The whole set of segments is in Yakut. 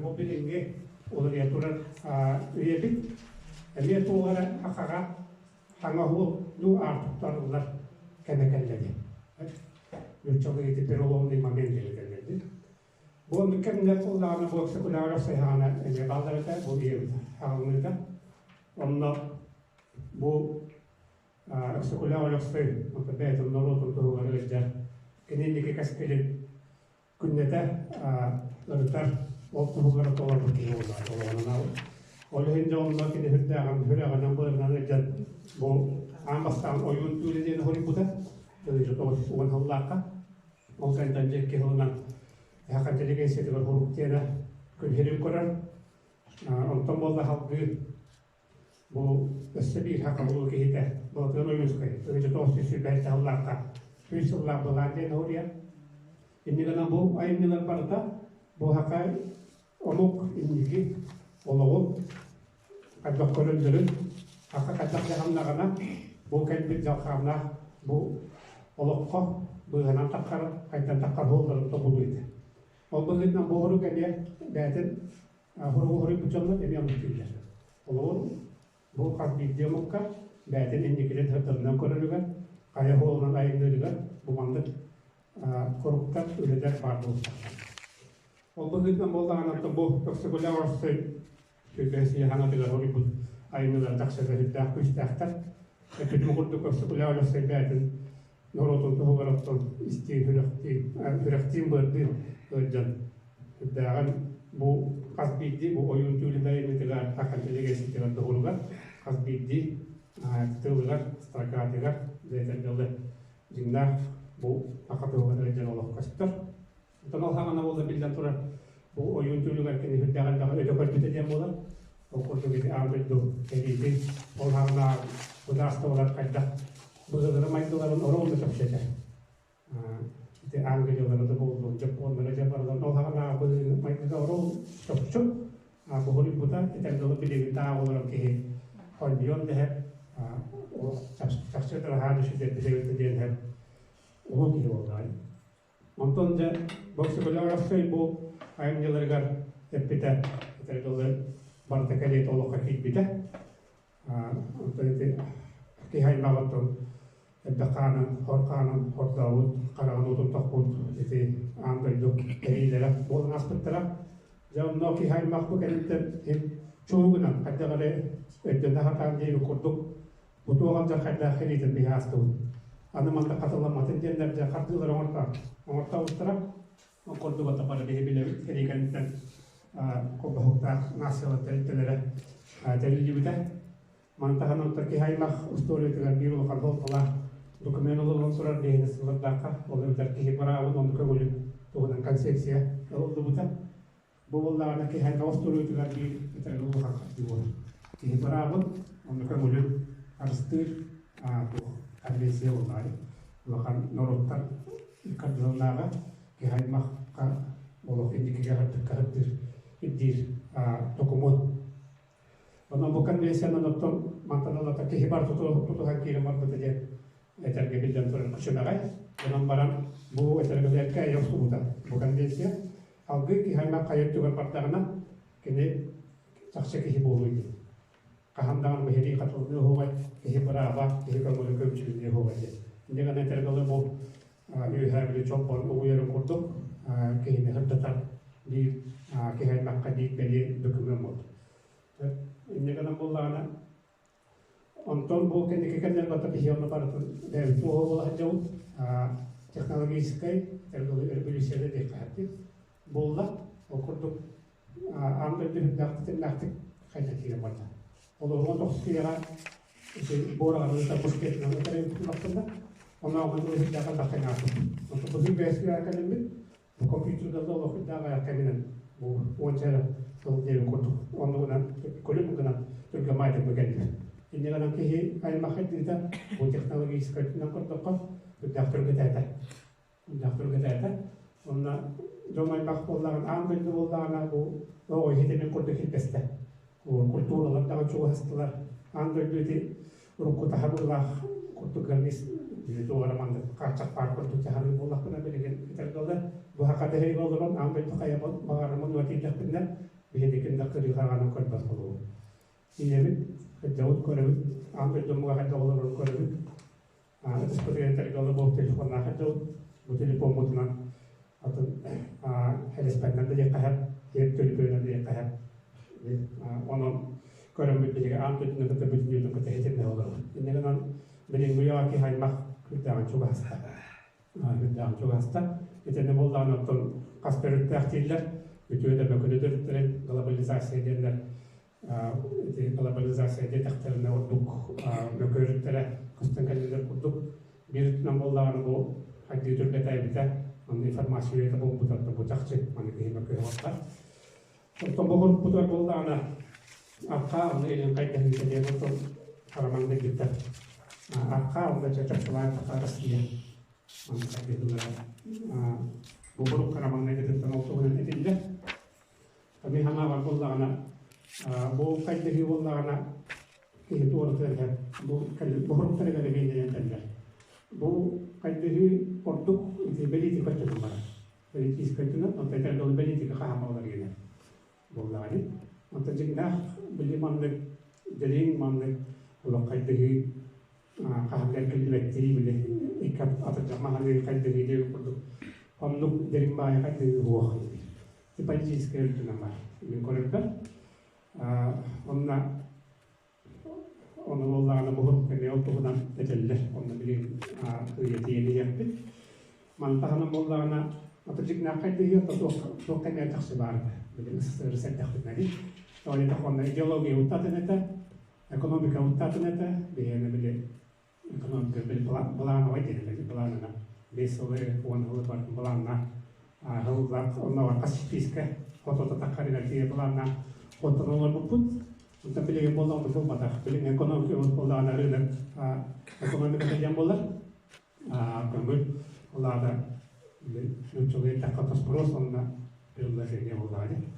Бу билиҥҥи уларыйа турар үйэбит эмиэ туох эрэ сахаҕа саҥа уһуллуу аартыктарыллар кэмэ кэллэ диэн. Нууччалыы ити переломный момент диэн этэллэр. Бу оннук кэмнэр буоллаҕына бу Өксөкүлээх сайһаҕана эмиэ бааллар этэ, бу ийэбит аҕалыныыта. Онно бу Өксөкүлээх Өлөксөй бэйэтин норуотун туһугар ыалдьар кини инники кэскилин күннэтэ ырытар, ол туһугар толорбут киһи буолла олоҕунан. Ол иһин дьэ онно кини сүрдээҕин сүрэҕинэн быарынан ыалдьан бу аан бастаан ойуун түүлэ диэн хоруйбута 1910 сыллаахха. Ол кэнниттэн дьэ икки сылынан Саха интеллигенциятыгар хорук диэнэ күн сирин көрөр. Онтон буолла салгыы Бу өссө биир сахалыы киһитэ Былатыан Ойуунускай 1927 сыллаахха 100 сыллаах былаан диэн уһуруйар. Инньэ гынан бу айымньылар барыта бу саха омук инники олоҕун хайдах көрөллөрүн, саха хайдах дьаһаннаҕына бу кэлбит дьалхааннаах бу олоххо быыһанан таххарын, хайдан таххар суолларын тобулуу этэ. Ол быһыытынан бу уһурук эмиэ бэйэтин Хоругу хоруйбут дьоннор эмиэ оннук дииллэр. Холобур, бу хас биирдии омукка бэйэтин инникитин сырдатынан көрөрүгэр, хайа суолунан айанныырыгар бу маннык хоруктар, үлэлэр баар буолуохтаахтар. Ол быһыытынан буоллаҕына, бу Өксөкүлээх Орсой сүрдээх сыһыанатыгар хоруйбут айымньылара тахсарга сүрдээх күүстээхтэр. Эппитим курдук Өксөкүлээх Өлөксөй бэйэтин норуотун туһугар оттон истиин, сүрэхтиин, сүрэхтиин быардыын ыалдьан сүрдээҕин бу хас биирдии бу ойуун түүлүн айымньытыгар, саха интеллигенциятыгар доҕоругар хас биирдии тылыгар, строкатыгар дьиэтэр дылы дьиҥнээх бу саха туһугар ыалдьан олох көстөр. Оттон ол саҕана буолла биллэн турар, бу ойуун түүлүгэр кини сүрдээх элбэҕи өтө көрбүтэ диэн буолар. Ол курдук ити аан дойду кэлиитин, ол саҕана судаарыстыбалар хайдах быһыыларын-майгыларын оруолу кэпсэтэр. Ити ангеллары да буоллун, дьоппуоннары дьэ барыларын ол саҕанааҕы быһыыны-майгыга оруол чопчу буһуруйбута этэр дылы билигин таах олорон киһи хонньуон дэһэр чахчы ыраһаан үсүдэрбит диэн иһэр улуу киһи буоллаҕай. Онтон дьэ Боксикуляров бу айымньыларыгар эппитэ, этэр дылы барыта кэриэтэ олоххо киирбитэ. Онтон ити киһи аймаҕыттан элбэх хаанын, хор хаанын хордообут, хараҕын уутун тохпут ити аан дойду эриилэрэ буолан ааспыттара. Дьэ онно киһи аймах бу кэнниттэн чуугунан хайдах эрэ өйдөнө сатаан диэбит курдук Бу туох алдьархайдаах кэлиитин биһи аастыбыт. Аны манна хатыламматын диэннэр дьэ хардыылары оҥортообуттара. Ол курдук ото бары биһи билэбит сэрии кэнниттэн холбоһуктаах нациялар тэрилтэлэрэ тэриллибитэ. Маны таһынан оттон киһи аймах устуоруйатыгар биир улахан суолталаах документ ылыллан турар биһини сыллардаахха, ол эбэтэр киһи быраабын уонна көҥүлүн туһунан концепция ылыллыбыта. Бу буоллаҕына киһи устуоруйатыгар биир этэргэ улахан хардыы буолар. Киһи быраабын, онно көҥүлүн харыстыыр туох конвенция буоллаҕай. Улахан норуоттар ыккардыларынааҕы киһи аймахха олох инникигэ хардыыр ирдиир докумуон. Онон бу конвенциянан оттон мантан ылата киһи бар тутуһан киирэн барбыта диэн этэргэ биллэн турар күчүмэҕэй. Онон баран бу этэргэ эйэ охсубута бу конвенция. Алгыы киһи аймах хайа өттүгэр бардаҕына, кини чахчы киһи буолуой диэн. Хаһан даҕаны биһиги хатыллыы оһуобай, киһи бырааба, киһи көҥүлүн көмүскүлүнүү оһуобай диэн. Инньэ гынан этэргэ дылы бу үөһээ били чолбон угуйарын курдук киһини сырдатар биир киһи аймахха биир бэлиэ документ буолар. Инньэ гынан буоллаҕына Онтон бу кэнники кэмнэр барыта биһиги онно барытын бэйэбит туоһу буола сылдьабыт. Технологическай революцияда диэххэ сөп буолла. Ол курдук аан дойду үрдээхтик хайда киирэн барда. Олоруон тохсуйаҕа буораҕаны пушкетынан ытарайбытын онооҕун үрдээх элбэхтэн аахпыт. Онтон быһыы бэйэсигэр кэлиммит Бу компьютерга олох үрдээх кэминэн бу уонча эрэ сыл диэбит курдук оннугунан көлүм гынан түргэн баайдык кэллибит. Инньэ гынан киһи аймах хайдыыта бу технологическай өттүнэн көрдөххө үрдээх түргэтээтэ. Үрдээх түргэтээтэ. Онно дьон аймах буоллаҕына, аан дойду буоллаҕына бу оҕо иһитинин курдук килбэстэ. Культуралар даҕаны чугаһастылар. Аан дойду ити урукку таһабыылаах курдук гранис туох эрэ маннык хааччах баар курдук дьаһаныы буоллахпына билигин этэр дылы бу саха дэһигэ олорон аан дойду хайа баҕарымын уа тиийдэхпинэ. итиннэ биһиги ким да кырыы хараҕынан көрбөт холобур. Ийэбит, хайдабыт көрөбүт, аан дойдумуга хайдах олорорун көрөбүт. Ытыспытыгар этэргэ оло бу телефоннаах хайдабыт, бу телефоммутунан атын хэлэспэннэн да диэххэ сөп, киэп төлөпүөнүнэн да диэххэ сөп. Онон көрөммүт биһиги аан дойдуну кытта бүтүннүүтүн кытта ситимнэһэ олоробут. Инньэ гынан билиҥҥи үйэҕэ киһи аймах күүрдээҕин чугаһаста. Үрдээх чугаста. Итиннэ буоллаҕына оттон хас төрүттээх дииллэр, үтүө да мөкүнү төрүттэрин глобализация диэннэр ити глобализация диэтэхтэринэ ордук мөкү өрүттэрэ көстөн кэллилэр курдук. Биир өттүнэн буоллаҕына бу хайдыы түргэтээбитэ, манна информация үйэтэ буолбута бу чахчы маны киһи мөкү оҥорбот. Оттон бу хорукпутугар буоллаҕына архаа онно илин хайдаһыыта диэн оттон харамаҥнайбыттар. Архаа онно чачапчылаан таха Россия манна хайдыһыылара бу хорук харамаҥнайгытыттан ол туһунан этиллэр. Мин санаабар буоллаҕына бу хайдыһыы буоллаҕына киһи туоратыан сөп. Бу бу хоруктарыгар эмиэ этэллэр. Бу хайдыһыы ордук ити бэлиитикэ өттүнэн барар. Политическай өттүнэн, онтон этэргэ дылы бэлиитикэ хаһаамалар гинэ буоллаҕа дии. Онтон дьиҥнээх били маннык дириҥ маннык олох хайдыһыы хаһан да эргиллибэттии били икки атырдьах маһаныы хайдыһыы диэбит курдук оннук дириҥ баайы хайдыһыы суох политическай өттүнэн бар мин көрөрбөр онно Ону буоллаҕына буһурук эмиэ ол туһунан этэллэр. Онно билигин ыйытыйан иһиэхпит. Маны таһынан буоллаҕына атырдьыгнаах хайдыһыа туох эмиэ тахсы баар этэ. Билигин СССР сэрдэхпитинэ Тоҕо диэтэххэ онно идеология уттатын этэ, экономика уттатын этэ, биһиэнэ били экономика били былаановай диэн былаанынан 5 сылы, 10 сылы былааннаах сыллар оннооҕор хас испиискэ хотото таххарыгар тиийэ былааннаах оттон олорбуппут. Онтон билигин буоллаҕына буолбатах. Билигин экономика буоллаҕына рынок экономиката диэн буолар. Көҥүл ол аата нууччалыы эттэххэ спрос онно предложение буоллаҕа дии.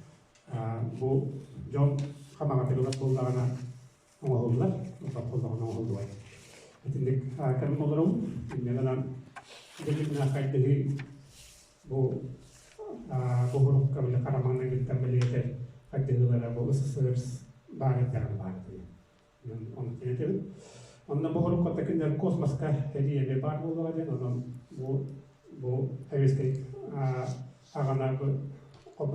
Бу дьон хамаҕатыгылар буоллаҕына оҥоһуллар, буоллаҕына оҥоһуллубат. Итинник кэмин олоробут. Инньэ гынан билигин хайдыһыы бу буһурукка били харамаҥныгыттан билиэтэр хайдыһыылара бу СССР баар эрдэҕинэ баар этэ. Ону тиэтэбин. Онно буһурукка такиннэр космоска һэрии эмиэ баар буоллаҕа диэн, онон бу бу советскай аҕана бу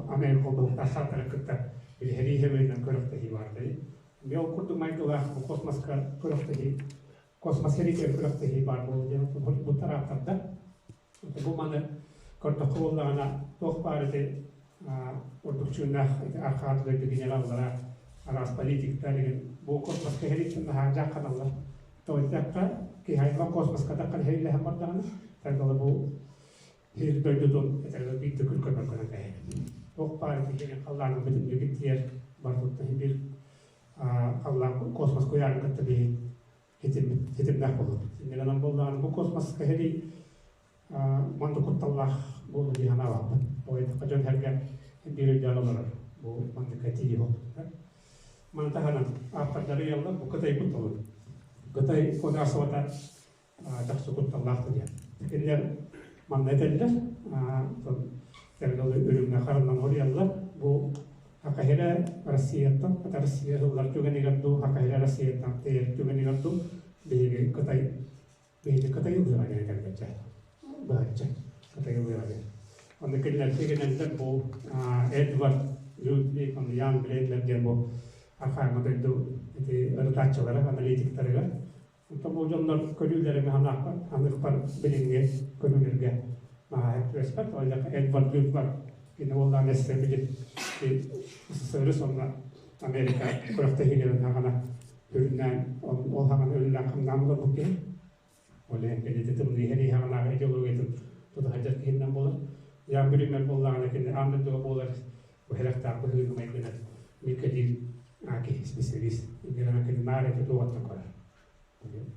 Америка холбоһуктаах штаттарын кытта били һэрии хэбэринэн көрөхтэһии баар этэ. Эмиэ ол курдук майгылаах бу космоска күрэхтэһии космос сэриитигэр күрэхтэһии баар буолла диэн бу тарааттарда. Бу маны көрдөххө буоллаҕына туох баар ити ордук чыыннаах ити архаат дойду генераллара араас политиктар игин бу космоска сэрииттэн наһаа дьаахханаллар. Тоҕо диэтэххэ киһи аймах космоска таххан сэриилэһэн бардаҕына таргала бу сир дойдутун этэргэ биир да күн көрбөккө кэһэбит. Туох баар ити халлаанын бүтүннүү тиийэр барытыттан биир халлаан космос куйаарын кытта биһи ситимнээх буоллубут. Инньэ буоллаҕына бу космоска сэрии манна кутталлаах буолуо дии санаабаппын. Тоҕо диэтэххэ дьон сэргэ биир өйдөөн олорор бу маннык этии буолбуттар. Маны таһынан ааптардары ыйаллар бу Кытай кутталын. Кытай кодасовата чахчы кутталлаах диэн. Кинилэр манна этэллэр, тэрилэ үрүҥҥэ харанан хоруйаллар. Бу Хакахира Россияттан, ата Россия ыллар түгэнигэр дуу, Хакахира Россияттан тэйэр түгэнигэр дуу, биһиги Кытай биһиги Кытай ылыаҕа диэн этэллэр быһаччы Кытай ылыаҕа диэн. Онно кинилэр тигинэллэр бу Эдвард Людвиг, онно Ян Бредлер диэн бу архаама дойду ити ырытааччылара, аналитиктарыгар Онтон бу дьоннор көрүүлэрин анаахпар, аныахпар билиҥҥи көрүүлэргэ наһаа түбэспэт. Ол Эдвард Людвард кини буоллаҕына өссө били СССР сонно Америка күрэхтэһиилэрин хаҕана үрүннээн ол хаҕана үлэлээн хамнаан олорбут киһи. Ол иһин кини тымныы сэрии хаҕанааҕы идеологиятын тута сылдьар киһинэн буолар. Ян Брюмер буоллаҕына кини аан дойдуга буолар бу сэрэхтээх быһыыны майгыны миккэлиир киһи специалист. Инньэ гынан кини наар эти туоҕуттан көрөр.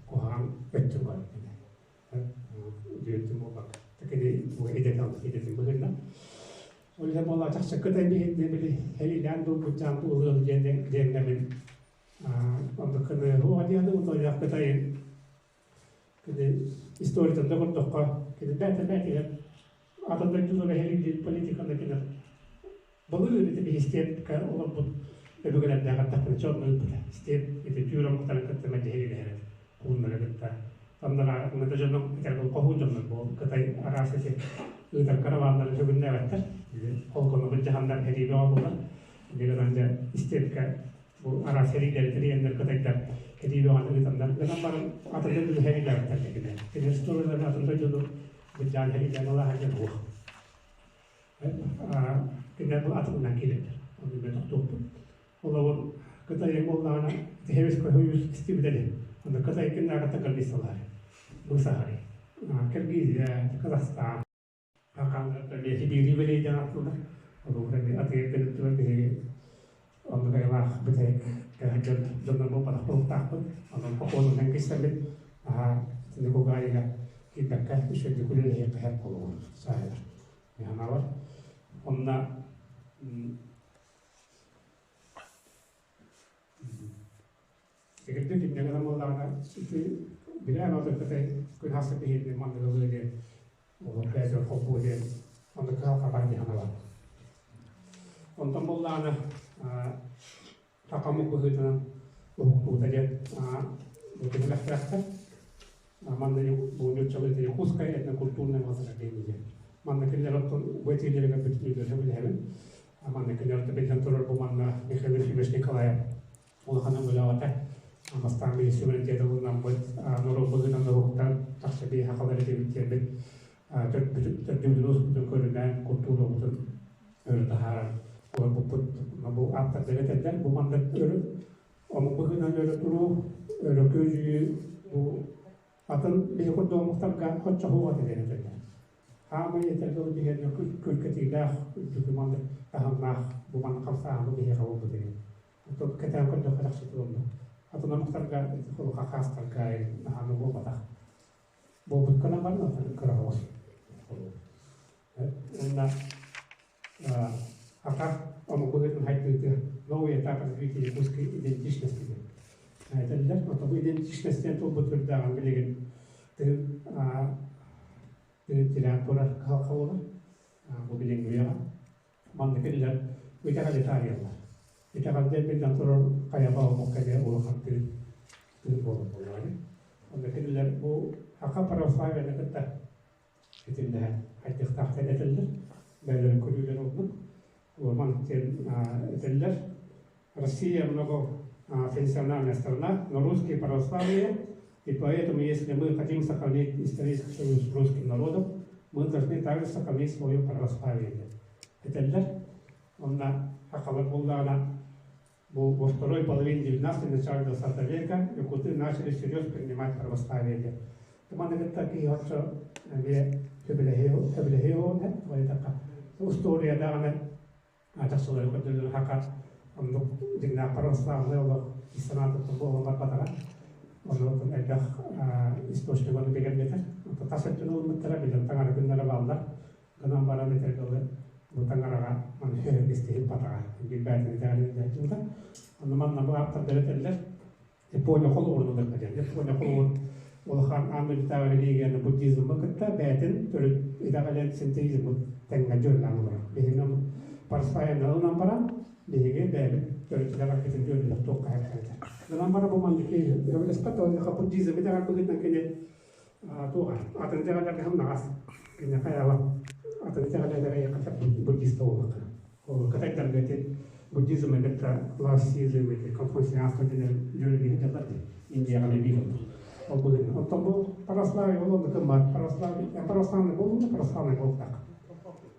Куһаҕан өттүн көрөр кини. Үтүөттүн буолбакка. Кини бу идэтин идэтин быһыынан. Ол иһин буолла чахчы кытай биһинне били һэлиилээн дуурбутчаан ылыан диэн диэҥҥэ мин оннук кыны хуа диэн утуйах кытай кини историятын да көрдөххө кини бээтэ бээтигэр атын дойдулары һэлиилиир политиканы кинер. Былыр ити биһи степкэ олорбут өбүгэлэрдээх эрдэхпинэ дьон ыыппыта. Степ ити түүр омуктарын кытта мэлдьи үлэһэр этэ. Хууннары кытта. Аннараа да дьонум этэр хоһуун дьоннор буол Кытай араас ити ыытар караваннарын сүгүннээбэттэр. Холкону былдьаһаннар һэрии бөҕө буолар. Инньэ гынан дьэ степкэ бу араас сэриилэри тэрийэннэр кытайдар кэтии бөҕөнү ыытаннар гынан баран атын дойдуну сэриилээбэттэр дэгинэ. Кинилэр историяларын атын дойдуну былдьаан сэриилээн ылаһар дьон суох. Кинилэр бу атынынан киирэллэр. Ону мен тохтуохпут. Олобор Кытай буоллаҕына Советский Союз истибитэли. Онно Кытай киннээҕиттэн кыргызсталаары. Бысаһары. Киргизия, Казахстан. Сибиири бэлиэдээн аттылар. Олугура атыыр кэлиттилэр биһиги оннук айылаах бүтэһик дьон дьоннор буолбатах буолуохтаахпыт. Онон похуонунан кистэммит аһаа итини кугаайыга киирбэккэ үчүгэйдик үлэлэһиэххэ сөп буолуо сааһыгар. Санаабар. Онно Эгэрдэ кинигэ гынан буоллаҕына ити билээн отуркатай күн хасса киһини манныгылыы диэн олор бэйэтигэр холбуу диэн онно кыһалҕа баар дии санаабат. Онтон буоллаҕына саха омук быһыытынан уһуктуута диэн бу түһүмэхтээхтэр. Манна бу нууччалыы якутское этнокультурное возрождение диэн. Манна кинилэр оттон бу этиилэригэр бүтүннүүлэрэ сөбүлэһэбин. Манна кинилэр биллэн турар бу манна Михаил Ефимович Николаев улахан өҥөлөөх этэ. Бастаан биһи суверенитет ылынаммыт, норуот быһыынан уһуктан, тахса биһи сахалар этибит диэммит төрдүбүтүн успутун көрүнэн, культурабытын өрө таһааран олорбуппут. Бу ааптардар этэллэр, бу маннык өрө омук быһыынан өрө туруу, өрө күөдьүйүү бу атын биһи курдук омуктарга хоччоһууга этэлэр этэллэр. Хаамай этэргэ дылы биһиэнэ күркэтиилээх үрдүкү маннык таһымнаах бу маннык хамсааһын биһиэхэ буолбут эбит. Кэтээн көрдөххө тахсыта буолла. Атын омуктарга холуха хаастарга наһааны буолбатах. Буолбут гынан баран атын кыра оҕус. Уонна ака омук быһыытын хайдыыты новый этап развития якутской идентичности диэн этэллэр. Ото бу идентичность диэн тылбыт үрдээҕин билигин тыын тыын тирээн турар кыһалҕа буолар. Бу билиҥҥи үйэҕэ. Манна кинилэр итэҕэли таарыйаллар. Итэҕэлдэ биллэн турар хайаба омукка эмиэ улахан тыын тыын буолар буоллаҕа. Онно кинилэр бу саха православиены кытта итиннэ хайдыахтаахтар этэллэр. Бэйэлэрин көрүүлэрэ оннук. Маннык диэн этэллэр. Россия многонациональная страна, но русские православные, и поэтому, если мы хотим сохранить исторический союз с русским народом, мы должны также сохранить свое православие. Этэллэр. Онно сахалар буоллаҕына бу во второй половине XIX начале XX века якуты начали всерьез принимать православие диэн. Манна кытта киһи оччо эмиэ сөбүлэһиэ уонна устуоруйа даҕаны тахсылары көрдөрөр хака оннук дьиҥнээх православнай олох ис санаатыттан буолан барбатаҕа. Онон элбэх источник бигэргэтэр. Тас өттүн ылыммыттара билэн таҥара күннэрэ бааллар. Гынан баран этэр дылы бу таҥараҕа маны истиһин батаҕа билбээтин итэҕэлин дьылда. Онно манна бу ааптардар этэллэр Япония холобурун ылыахха диэн. Япония холобур улахан аан дойдутааҕы религияны буддизмы кытта бэйэтин төрүт итэҕэлин синтеизмы тэҥҥэ дьүөрэлээн олорор. Биһиги православиены ылынан баран, биһиги бэйэбит төрүт итэҕэлбитин дьүөрэлээх туохха этэр. Гынан баран бу маннык сөбүлэспэт, ол буддизм итэҕэл быһыытынан кини туох атын итэҕэллэргэ сымнаҕас кини хайаабат атын итэҕэллэргэ буддист буоллахха ол кытайдарга ити буддизм кытта лаосизм ити конфуцианство диэн дьүөрэлиһи дьаллар Индияҕа биир ол быһыытынан оттон бу православие ол оннук гыммат православие православный буоллун православный буолтах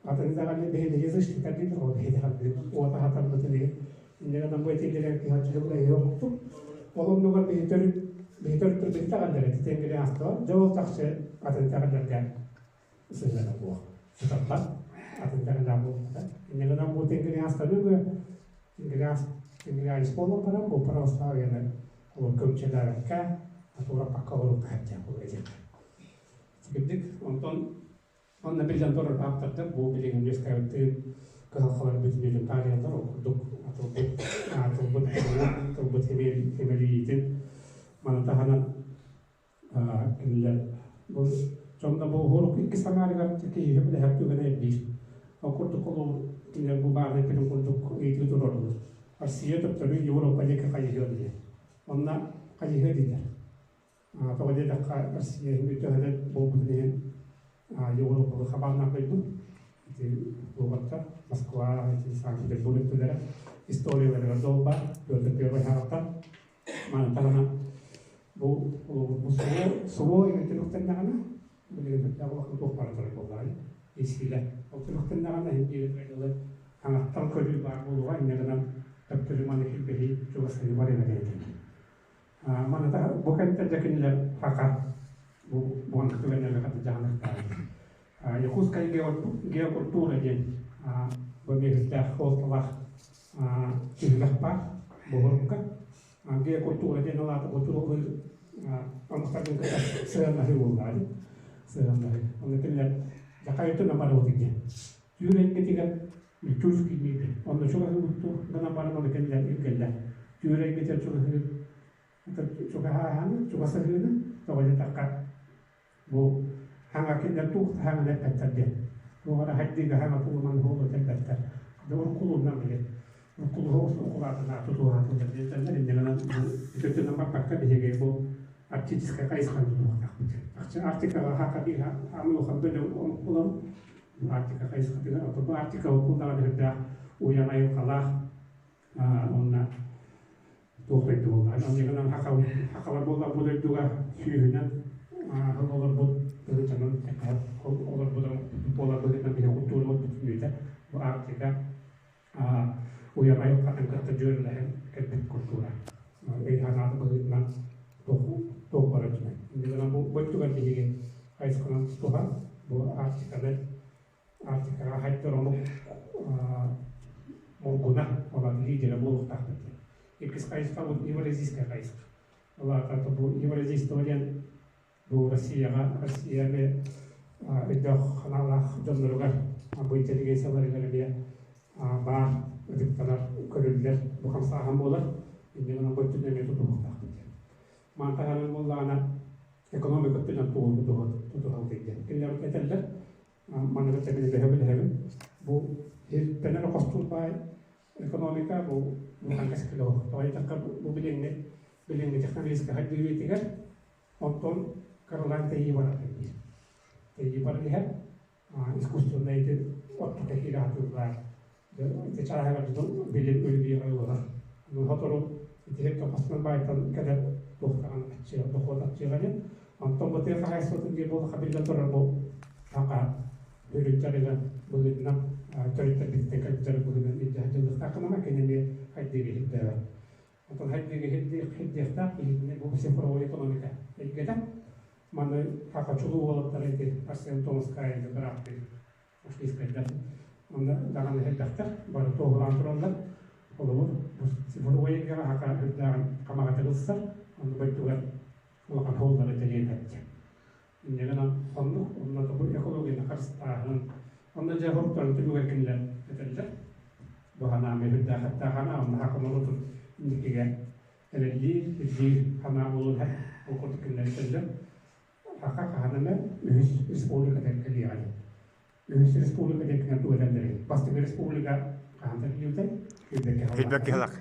атын итэҕэлли биһиги язычниктар дииллэр ол биһиги итэҕэлбит уота хатарбытын иһин инньэ гынан бу этиилэрэ киһи булаһыйа ол оннугар биһи төрүт биһи төрүттэр биһи итэҕэллэрэ титэнгири аастылар дьэ ол чахчы атын итэҕэллэргэ сыһыана буох сыталлар атын итэҕэллээх буолбата инньэ гынан бу тенгири аастаны тенгири тенгирианец буолан баран бу православиены олор көмчэлээбэккэ атуураппакка олорукка сылдьан ол этиэххэ кирдик онтон Онно биллэн турар ааптардар бу билигин үөскээбиттии кыһалҕалар бүтүннүүтүн таарыйаллар. Ол курдук тылбыт тылбыт тылбыт химэлийиитин маны таһынан кинилэр бу дьонно бу уһурук икки санаарыгар киһи билэһэр түгэнэ элбиир. Ол курдук курдук холобур кинилэр бу баарын эппитин курдук ыйытыы туруордулар. Россия төптөрү Европа диэки хайыһыа диye. Онно хайыһыа дииллэр. Тоҕо диэтэххэ, Россия төһөнөн буолбутун иһин Европаны хабааннаах дойду. Ити туоҕаттар Москва, ити Санкт-Петербург өттүлэрэ историяларыгар да ол баар, Петр Первый хаҕыттан. Маны таһынан бу бу суо түмүктэннэҕинэ, билигин сүрдээх улахан туох бара турар буоллаҕай, исиилэ. Ол түмүктэннэҕинэ иһин биир дылы хаҥаттан көрүү баар буолуоҕа, инньэ гынан төптөрү маны килбэһии чугастыы барыа этилэр. Маны бу кэмтэн дьэ кинилэр хака бу буонка түгэннэргэ хата дьаһаныахтаах. Якутская геокультура диэн бу миэхтээх суолталаах түһүмэх баар буһурукка. Геокультура диэн алаата бу тулалыыр омуктаргын кытта сыһыаннаһыы буоллаҕа дии. Сыһыаннаһыы. Онно кинилэр дьакайытын амарыбыт диэн. Түүр эйгэтигэр тюркский мир онно чугаһыыбыт гынан баран ону кинилэр илгэллэр. Түүр эйгэтигэр чугаһыыр чугаһааһаны, чугасаһыыны тоҕо диэтэххэ бу хаҥа кинилэр туох да хаҥаны эппэттэр диэн. Туох эрэ хайдыыга хаҥа тугунан уһуолу этэрбэттэр. Уруккулуунан билин. Уруккулуһу укулаатына тутуһаатылар диэтэллэр. Инньэ гынан үтүөтүнэн барбакка биһиги бу арктическай хайысханы тутуһуохтаахпыт. Арктикаҕа хака биир хаамыы улахан бөлөм омук буолабыт. Арктика хайысхатыгар, оттон бу Арктика укулдаҕа үрдээх уйан айылҕалаах уонна туох дойду буолла. Оннугунан хахалар буолла бу дойдуга сүүһүнэн сыл олорбут тыһыынчанан олорбут буолар быһыытынан биһи культурабыт бүтүннүүтэ бу Арктика уйан айылҕатын кытта дьүөрэлэһэн кэлбит культура. Өй-санаата быһыытынан туох барар дьүнэ. Иннигинэн бу өттүгэр биһиги хайысханан тутуһан бу Арктиканы Арктикаҕа хайдар омук мургуна, ол лидерэ буолуохтаахпыт диэн. Иккис хайысха бу евразийскай хайысха. Ол аата бу евразийство диэн бу Россияҕа, Россия эмиэ өйдөөх ханаалаах дьонноругар, бу интеллигенцияларыгар эмиэ баар ытыктанар, көрүллэр бу хамсааһын буолар. Инньэ гынан бу өттүнэн эмиэ тутуһуохтаахпыт диэн. Маны таһынан буоллаҕына экономика өттүнэн тутуһалый диэн. Кинилэр этэллэр, манныгы тэбини бөһө Бу ирдэнэр хостуур баай экономика бу улахан кэскилэ олох. Тоҕо диэтэххэ бу билиҥҥи билиҥҥи технологическай хайдыы үйэтигэр онтон кыралаан тэйии барар диир. Тэйии баран иһэр искусственнай ити оттука киирэ сатыыллар. Ити чааһыгар дьон билим үлүбүйэҕэ ылынар. Сотору итирик хостунан баайтан кэлэр туохтаҕын аччыа, дохуот аччыаҕа диэн. Онтон бу тыа хаһаайыстыбатын диир буоллахха биллэн турар бу аха үрүт дьарыга быһыытынан төрүттэрбититтэн кэлбит дьарык быһыытынан илдьэ сылдьыахтаах гынама кини эмиэ хайдыыга иһирдээбэт. Онтон хайдыыга иһирдиэхтээх биһигини бу цифровой экономика эйгэтэ. Маны хака чулуу уолаттара ити Арсен Томскай бырааттыы Артыыстардар онно даҕаны элбэхтэр, бары туоһулаан тураллар. Холобур, бу цифровой эйгэҕэ хака үрдээҕин хамаҕатык ылсар, онно дойдугар улахан суоллары тэрийэн Инньэ гынан оннук, онно бу экологияны харыстааһын, онно дьэ хоруктарын түмүгэр кинилэр этэллэр. Бу ханаам үрдээх эттээх ханаа, онно хака норуотун инникигэ эрэллиир, ирдиир ханаа буолуон ол курдук кинилэр этэллэр. Саха хаһан эмэ үһүс республика кэлиэҕэ диэн. Үһүс республика диэн тугу этэллэрий? Бастакы республика хаһан тэриллибитэй? Илбэкки сылах.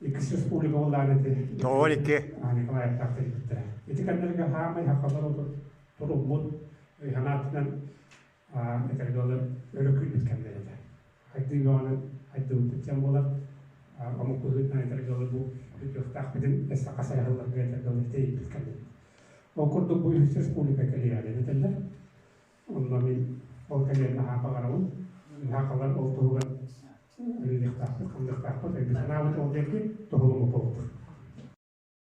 Иккис республика буоллаҕына ити Тоҕо икки. Николаевтаах тэрийбиттэрэ. Ити кэмнэргэ хаамай сахалар туруммут санаатынан этэргэ дылы өрө күүрбүт кэмнэр этэ. Хайдыы бөҕөнү хайдыбыппыт диэн буолар. Омук быһыытынан этэргэ дылы бу бүтүөхтээхпитин өссө хас эрэ сылларга этэргэ дылы тэйиппит кэмнэр. Ол курдук бу үһүс республика кэлиэҕэ этэллэр. Онно мин ол кэлиэн наһаа баҕарабын. Наһаа ол туһугар үлэлиэхтээхпит, хамныахтаахпыт, өйбүт санаабыт ол диэки туһулук.